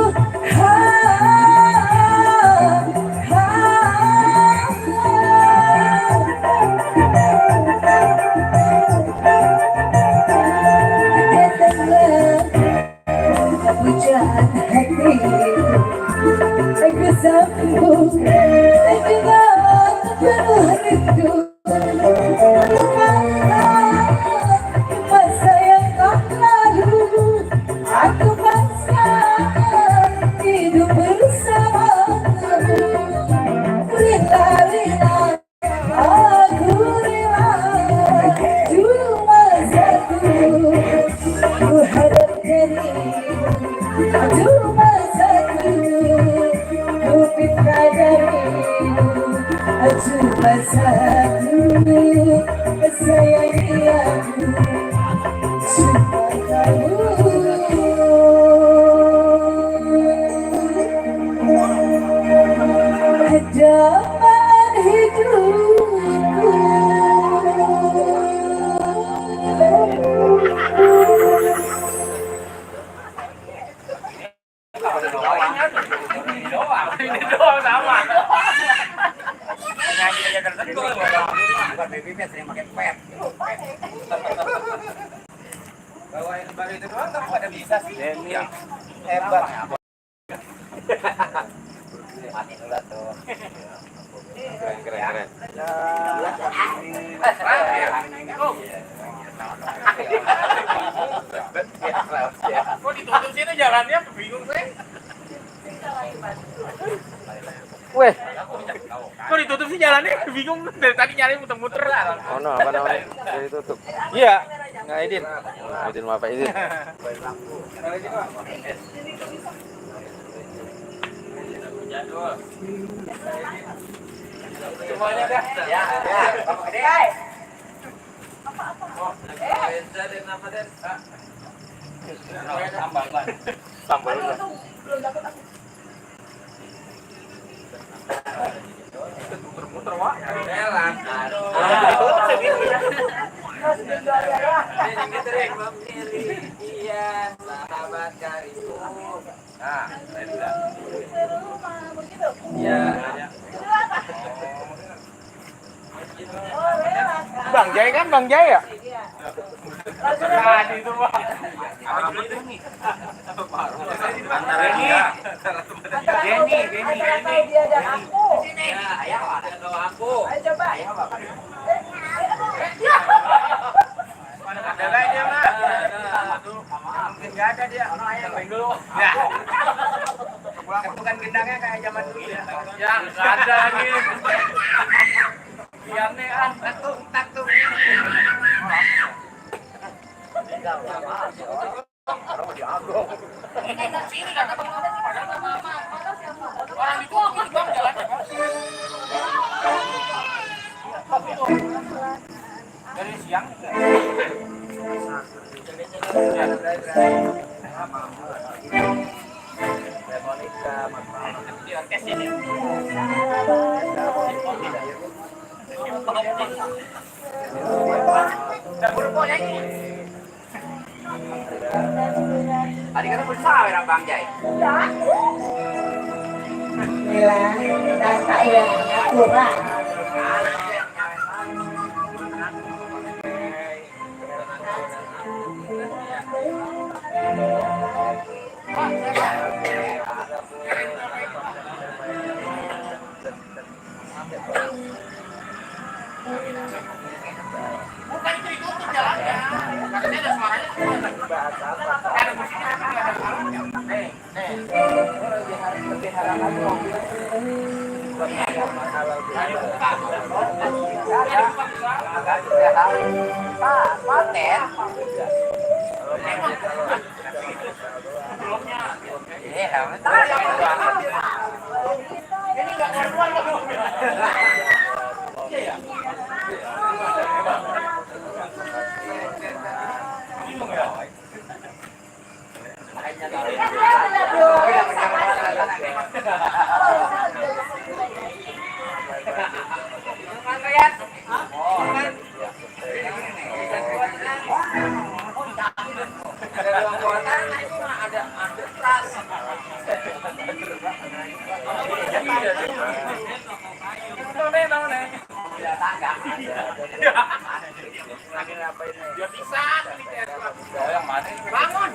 Datanglah pujaan hatiku, sambung dan juga penuh rindu masa yang lalu. Aku paksa hidup bersamamu, rela-rela aku rela, cuma satu ku hadap dirimu, cuma satu ku pinta darimu, cuma satu sayang aku, cuma kamu. Dapat hidupku. Ini doang sama. Nyanyi aja tertentu. Bukan BBM sering pakai pet. Bawain baru itu doang tapi pada bisa sih. Iya. Hebat. Mati dulu tuh. Keren. Kok ditutup sini jalannya? Bingung saya. Weh, Kok ditutup sih jalannya? Bingung dari tadi nyari muter-muter. Oh no, apa namanya? Jadi tutup. Iya. Nggak izin. Izin apa izin? Semuanya dah. Ya. Bapak gede. Sambal. Muter-muter, Wak. Iya, sahabat karibku. Nah, saya tidak. Iya. Bang Jai kan Bang Jai ya? Tadi itu Bang. Jenny. Dia dan aku. Ya, ayo aku. Ayo coba. Ada lagi dia mah. Mungkin nggak ada dia. Main dulu. Ya. Bukan gendangnya kayak zaman dulu ya. Ya, nggak ada lagi. Iya nih, taktung. Orang ditutup Bang jalannya. Dari siang. Tadi kan bersama ya Bang Jai. Mila, tak ya, kurang. Ada musiknya tapi nggak ada kalungnya. Lebih harapan dong. Masalah paten. Ini nggak keluar loh. Bangun.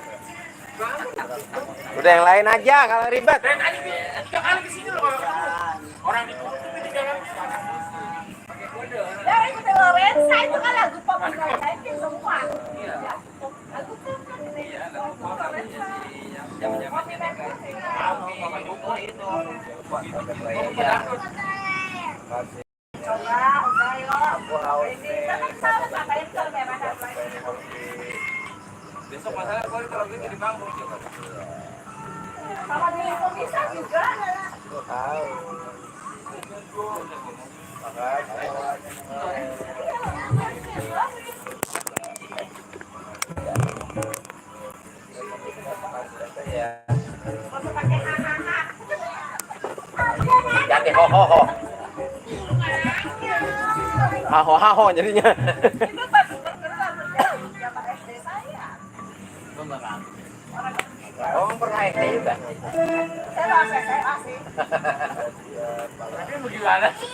Udah yang lain aja kalau ribet. Dan tadi 3 kali kesini loh kalau ketemu. Orang di grup itu 3 kali. Ya, itu Lorenza itu kan lagu populer saya semua. Lagu besok masalah kalau gitu di kampung juga. sama di Indonesia juga. Jadi ho ho ho. Haho haho jadinya. Itu bagus berjalan zaman SD saya. Oh, pernah SD juga. Saya SMA sih. Tapi bagaimana sih?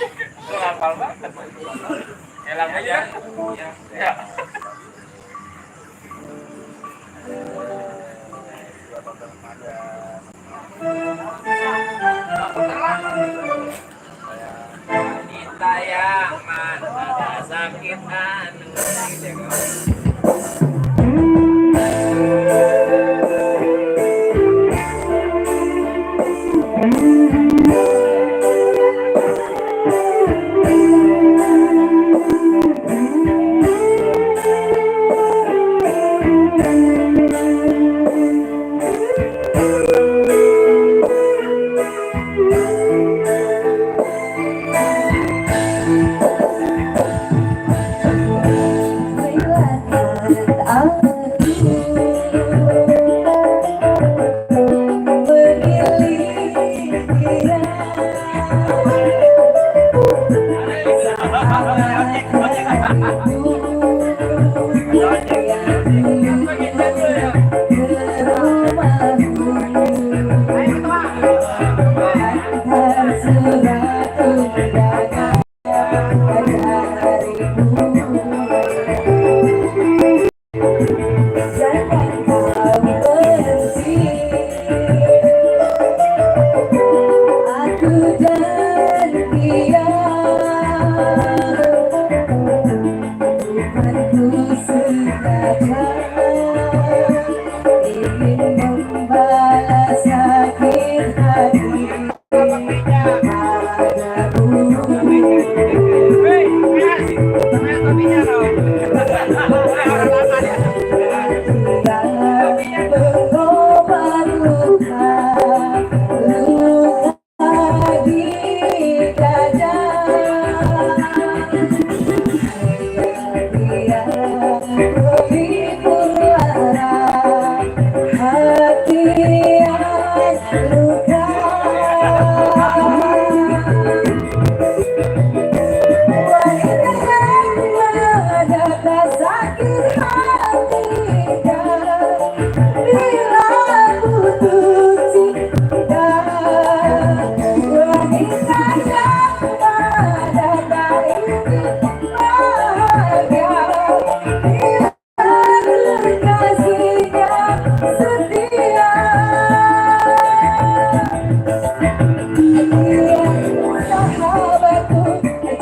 Lu hafal banget. Elang aja. Ya. Kita yang mana ada sakit anu.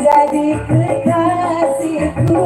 Jadi kekasihku.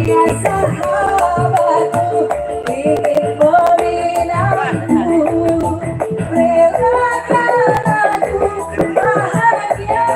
Dia sahabatku ingin meminangku, relakan aku bahagia.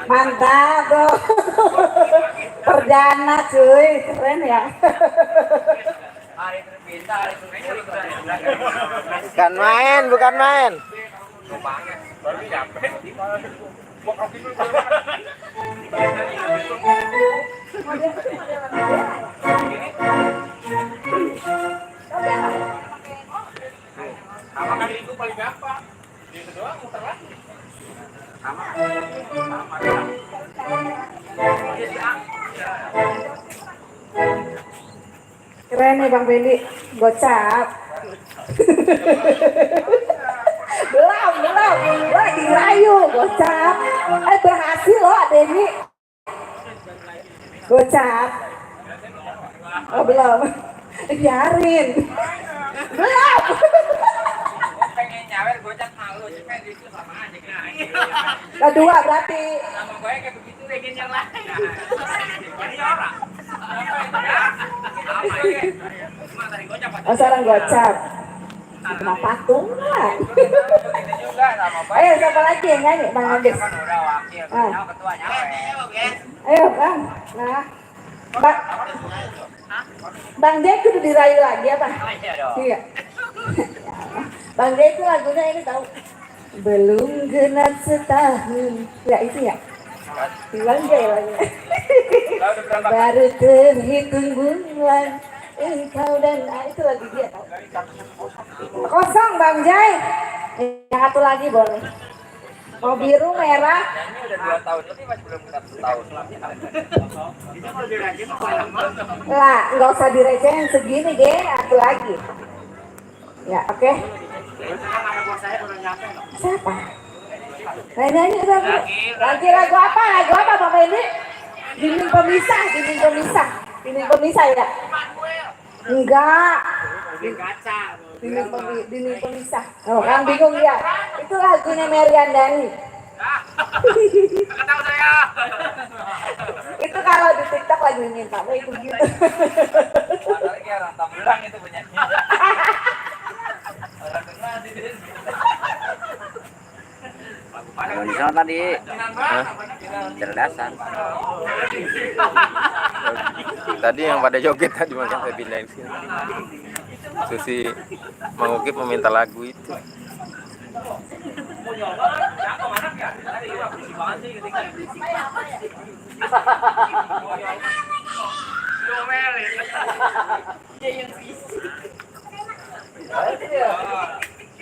Mantap bro. Perdana cuy, keren ya. Bukan main, bukan main. Sama kali itu paling gampang. Itu doang muter lagi. Sama. Keren nih Bang Benny, gocap. belum, lagi rayu, gocap. Berhasil loh Denny. Gocap. Oh belum, biarin. Belum. Pengen nyawer gocap malu, cuma itu sama aja kan. Kedua berarti. Sama gue kayak begitu pengen yang lain. Jadi orang. Oh sekarang gocap. Cuma patung lah. Ayo siapa lagi yang nyanyi Bang Andis? Ketua nyawer. Ayo Bang. Nah. Bang Jay itu udah dirayu lagi apa? Iya. Bang Jay itu lagunya ini tahu. Belum genap setahun. Ya itu ya. Bang Jay lagunya. Baru terhitung bulan. Engkau dan itu lagu dia tahu. Kosong Bang Jay. Yang satu lagi boleh. Mau biru merah. Ini udah 2 tahun lebih masih belum genap setahun. Lah, nggak usah direcehin segini deh, satu lagi. Ya, oke. Siapa? Nyanyi lagi lagu apa? Lagu apa Bang Benny? Dinding pemisah ya? Enggak. Dinding pemisah. Oh, kan bingung dia. Itu lagunya Merian Dani. Nggak tahu saya. Itu kalau di TikTok lagi minta itu gitu. Padahal kayak orang Tambelang itu penyanyi. Orang kenal di sini. Kalau di sana tadi cerdasan. Tadi yang pada joget tadi makanya saya pindahin sini. Susi mengukip meminta lagu itu.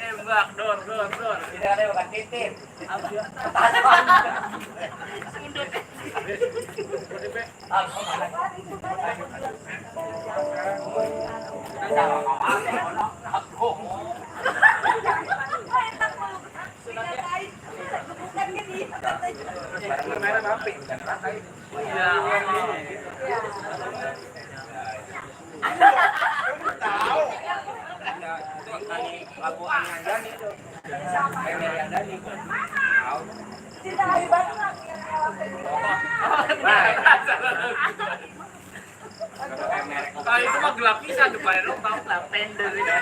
Tembak, dor. Tidak ada bukan titit. Kalau itu mah gelap pisan depannya lo tahu lah tender itu.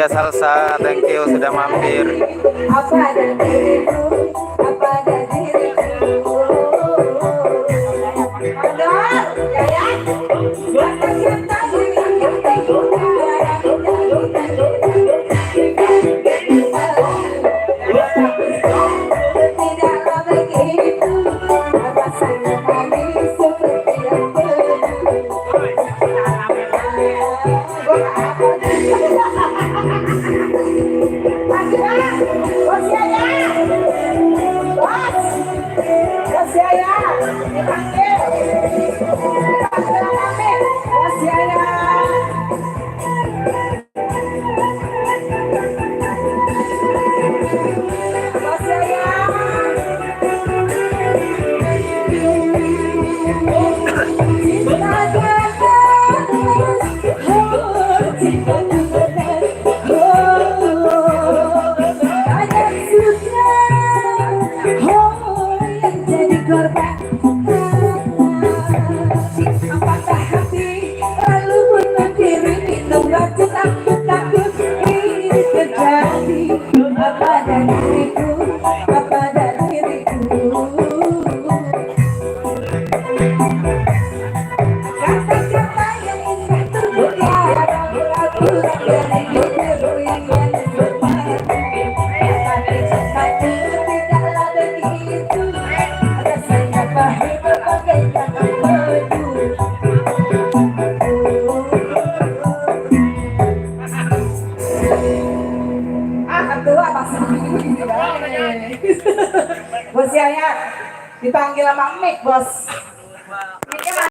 Satria Salsa, thank you sudah mampir. Apa ada diriku, apa ada diriku. Aduh, ya. Tidaklah begitu, rasanya manis seperti yang Bos Yaya dipanggil sama Mik, Bos.